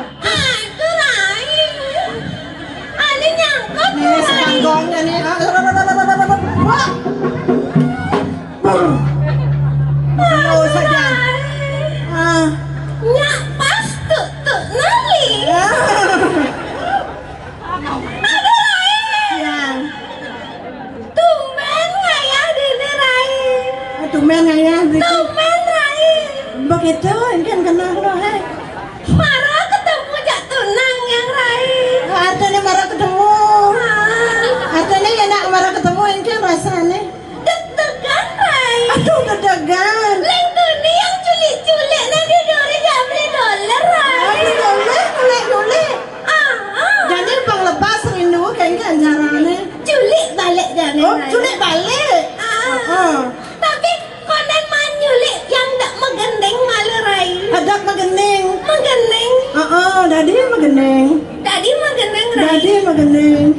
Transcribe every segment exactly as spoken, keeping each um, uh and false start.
Aduh, Rai. Ane nyangkut, Rai. Sekanggongnya nih. Ah, ah, ah, ah, ah, ah, ah, ah. Aduh, Rai. Ah. Nyak pas tuk, tuk nali. Ah. Aduh, Rai. Yang. Tumben ngayah dini, Rai. Ah, tumben ngayah dini. Tumben, Rai. Begitu, engken kenal lo, hai. Mara ketemu jak tunang yang, Rai. Artinya mara ketemu. Ah. Artinya ya nak mara ketemu, engken rasane. Deg-degan, Rai. Aduh, deg-degan. Leng tuni yang culik-culik nang di duri jak beli doler, Rai. Ah, beli doler, culik-culik. Ah, ah. Jani pang lepas rindu, kayak gini carane. Culik balik jani, oh, Rai. Culik balik. Ah. Ah, ah. Tapi konden manyulik yang dak magending malu, Rai. Adak magending. Magending. Ah, ah, dadi magending. Dadi magending, Rai. Dadi magending.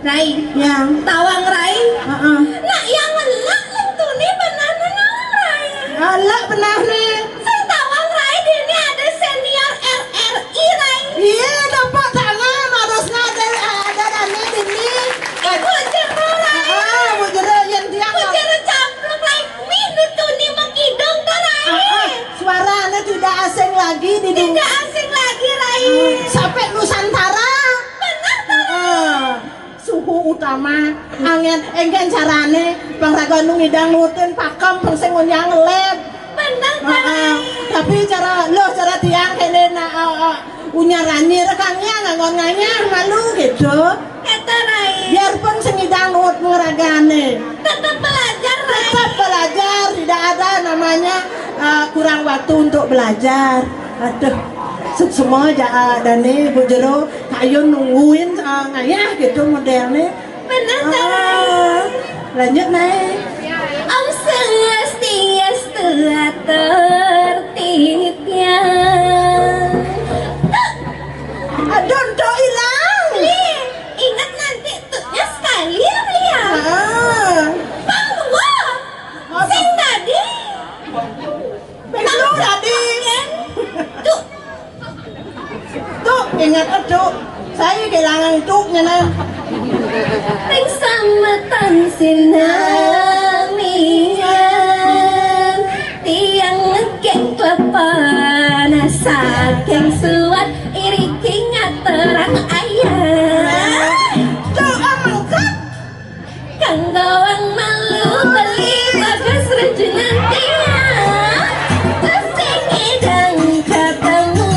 Rai. Ya. Tawang, Rai. Heeh. Nak yang ngelak leng tuni benah ne, Rai. Ngelak benah ne. Sing tawang, Rai, dini ada senior R R I, Rai. Iya, tepuk tangan, harusnya ada, ada dane dini. Ibu Jero, Rai. Ah, Bu Jero, yang dia Bu Jero campluk, Rai. Mih, nu tuni makidung tuh, Rai. Ah, ah, suaranya tidak asing lagi di dunia. Tidak asing lagi, Rai. Hmm, sampai Nusantara. Benar, Rai. Ah. Suhu utama, angin, engken carane, pang raga nu ngidang nutin pakem, pang sing ngunyah ngeleb. Bener, heeh. Tapi cara, loh, cara tiang kene, nah, eh, eh, unyah ranyir, kang ya, ngangon nganyah, malu gitu. Kata Rai. Biarpun sing ngidang nutin ragane. Tetap belajar, Rai. Tetap belajar, tidak ada namanya, eh, kurang waktu untuk belajar. Aduh, sukses semua, ja, eh, dane, Bu Jero. Ayo nungguin, eh, ngayah gitu modelnya. Bener, ah, Rai. Lanjut, Nay. Om Swastiastu, tertib ya. Tuh. Aduh, tuh hilang. Beli, ingat nanti tuhnya sekali ya, Beli ya. Ah. Bang, gua. Apa? Sing tadi. Betul tadi. Tuh. Tuh, ingat, aduh. Saya kehilangan tuh, nyenan. Ring sameton sinamian, tiang ngegek klepon, saking suwet iriki ngaturang ayah. Tuh, amengkak. Kang Gawang malu beli bagus rejunan tiang. Terus sing idang ketemu.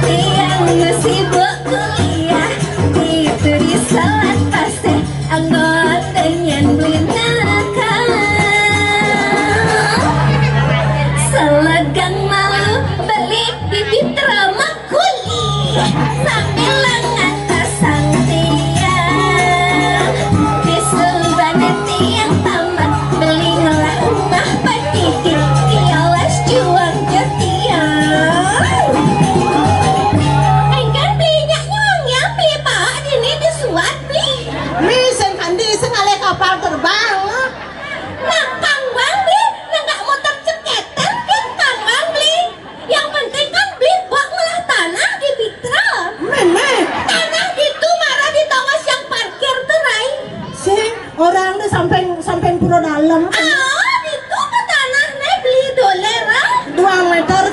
Tiang nu sibuk kuliah, itu di Selat Paseh, anggote nyen beli nakal. Selegang malu beli bibit remak kuli.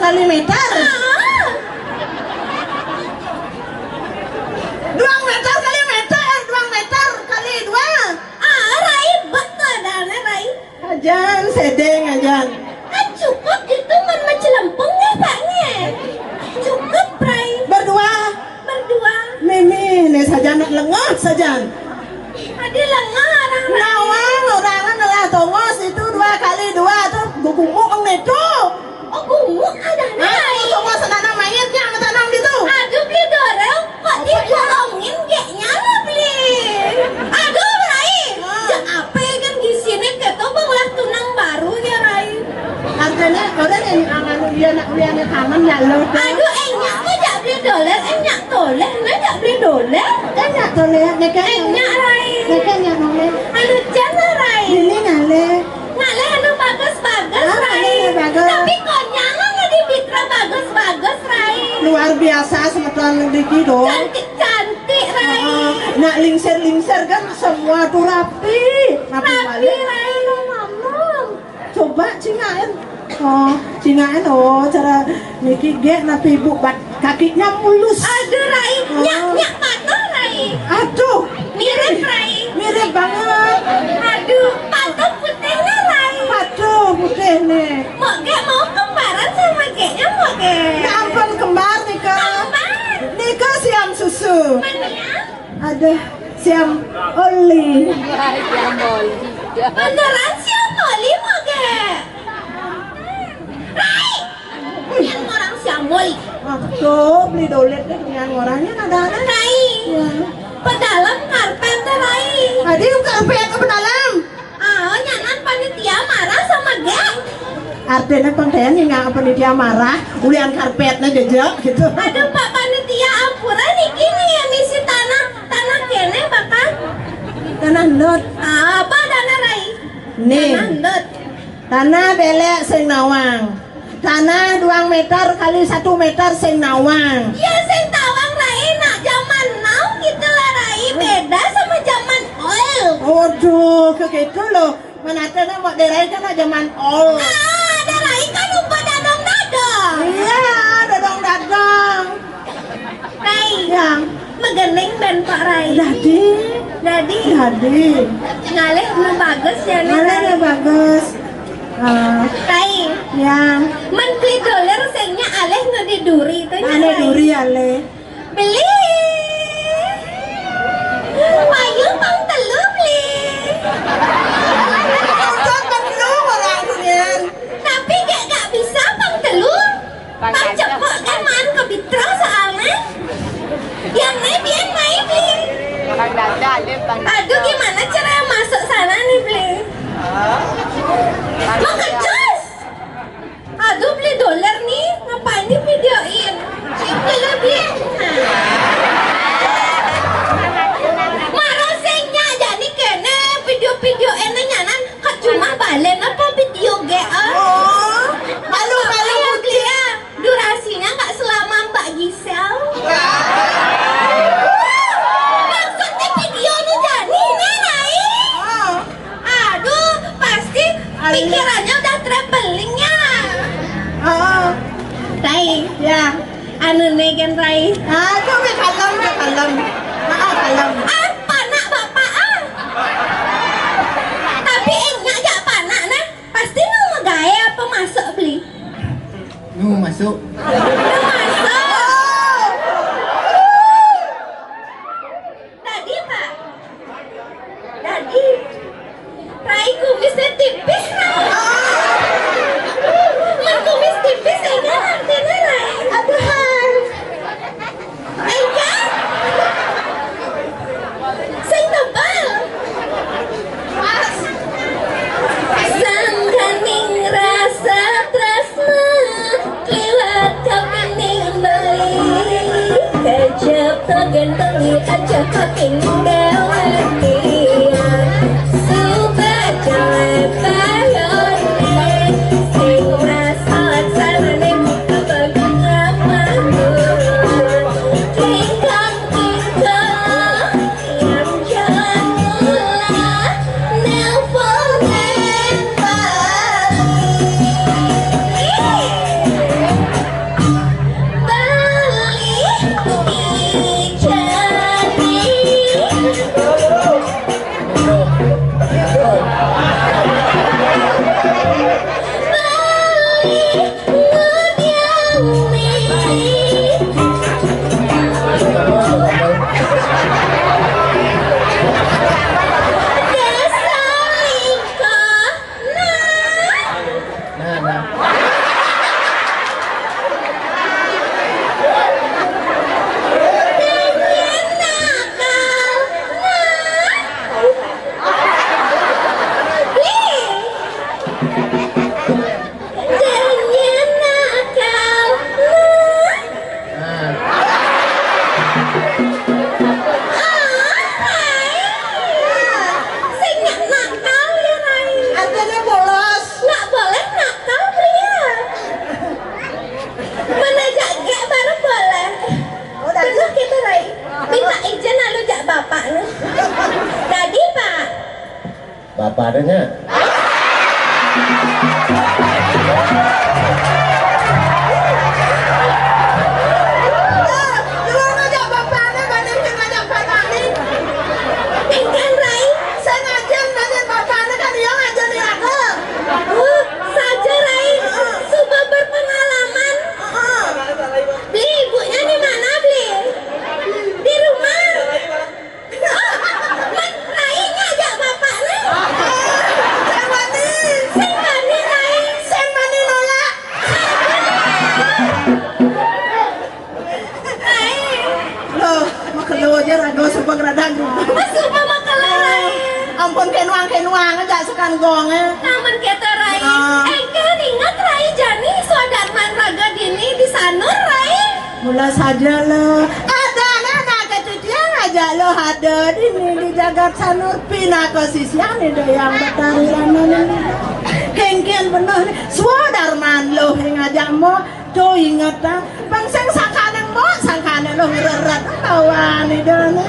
Kali meter. Ah. Duang meter kali meter, duang meter kali dua. Ah, Rai, betul dah, Rai. Ajan, sedeng ajan. Ah, cukup itu mun macelempung nggih, Pak, nggih. Cukup, Rai. Berdua. Berdua. Mimi, nih sajan nak lengah sajan. Adi lengah orang, Rai. Nawang orang ngelah tongos itu dua kali dua tuh gugumuk nitu. Oh, gumuk ada, Rai. Tongos anak mayit nya tanam ditu. Aduh, beli Dorel, kok digolongin geknya lah, beli. Aduh, Rai. Ah. Jak apa kan di sini kita mengolah tunang baru ya, Rai. Artinya, udah nih, anu, dia nak, dia nih kangen ya lo. Aduh, enyak kok jak beli Dorel, enyak toleh, nah jak beli Dorel. Enyak toleh, neka. Enyak, Rai. Neka enyak toleh. Anu, jan lah, Rai. Ini ngaleh. Ngaleh anu bagus-bagus, ah, Rai. Ngaleh anu bagus. Tapi konyangan di Bitra bagus-bagus, Rai. Luar biasa semeton niki dong. Cantik-cantik, Rai. Heeh. Nak lingsir-lingsir kan semua tuh rapi. Rapi, rapi, Rai. Coba cingain. Oh, cingain, oh, cara niki gek napi ibu bat kakinya mulus. Aduh, Rai, nyak, oh, nyak patuh, Rai. Aduh. Mirip, Rai. Mirip banget. Aduh, patuh putih nih, Rai. Patuh putih nih. Mau gek mau kembaran sama geknya mau gek. Ya ampun, kembar nih, Kak. Kembar. Nih, Kak, siam susu. Mana ya? Aduh, siam oli. Siam oli. Beneran siam oli mau gek. Rai. Yang orang siam oli. Aduh, beli dolet deh dengan orangnya ada-ada. Rai. Ya. Pedalam karpet teh, Rai. Tadi karpet ke pedalam. Ah, nyanan panitia marah sama gek. Artinya pangdaian nya panitia marah, ulian karpetnya jejek gitu. Aduh, Pak Panitia, ampura niki nih ya misi tanah. Tanah kene bakal. Tanah ndut. Ah, apa tanah, Rai? Nih. Tanah ndut. Tanah belek sing nawang. Tanah duang meter kali satu meter sing nawang. Iya, sing tawang, Rai, nak zaman now gitu lah, Rai. Hmm. Beda sama zaman old. Waduh, ke gitu loh. Manate nak mau derai kan zaman old. Ah, derai kan upa dadong-dadong. Iya, dadong-dadong. Rai. Yang. Megening dan Pak Rai. Dadi. Dadi. Dadi. Ngalih nu bagus ya, nih, ngalih Rai. Nu bagus. Ah. Rai. Yang. Men beli doler sing nya alih nu di duri itu nya, alih Rai. Duri alih. Beli. Payu pang telu, beli. Pang telu orang dunia. Tapi gak, gak bisa pang telu. Pang cepok kan maan ke Bitra soalnya. Yang naik biar naik, beli. Pang dada, dia pang dada. Aduh, gimana cara masuk sana nih, beli? Mau kecus. Aduh, beli dolar nih, ngapain di videoin? Cik, beli lebih. Marosengnya aja nih kene video-video ene nyanan, kak cuma balen apa video ge, ah? Oh, malu, malu. Ayo, beli ya. Durasinya nggak selama Mbak Gisel. Maksudnya video nu jani nih, Rai. Oh. Aduh, pasti pikirannya udah traveling ya. Oh. Rai. Ya. Anu nih kan, Rai. Aduh, weh, kalem, weh, kalem. Ah, kalem. Ah, panak bapak, ah. Tapi enyak jak panak nah. Pasti nu magae apa masuk beli? Nu masuk. Nu masuk. Tadi, Pak. Tadi. Rai kumisnya tipis, Rai. Mun kumis tipis, ini artinya, Rai. Aduh, hai. Enggak. Sing tebal. Sangkaning rasa tresna liwat kabeh. Daniel nakal. Nah. Ih. Daniel nakal. Nah. Nah. Ah, Rai. Sing nggak nakal ya, Rai. Artinya bolos. Nggak boleh nakal, pria. Mana jagek baru boleh. Oh, dah. Bener kita, Rai. Minta izin lalu jak bapak lu. Jadi, Pak. Bapak adanya. Lu ngajak bapaknya bandingin ngajak bapak nih. Engkan, Rai. Saya ngajar nanya bapaknya kan dia ngajar di aku. Uh, saja, Rai. Sudah berpengalaman. Beli, ibunya di mana, Beli? Di rumah. Oh, man, Rai ngajak bapak, Rai. Sing wani. Sing wani, Rai. Sing wani nolak. Rai. Loh, makelo aja raga suba ngradang. Mas suba makelo, Rai. Ampun, kenuang-kenuang aja sekan gonge. Namun kita, Rai. Ah. Engke inget, Rai, jani suadarman raga dini di Sanur, Rai. Mula saja lo. Ada anak kecil aja lo ada dini di jagat Sanur, pinaka sisiane Dayang Betari Ranana. Kengken bener ni. Suadarman lo sing ngajak mo. Do inget, ah. Bang sing sangkane mo, sangkane lo ngreret. Tawani dene.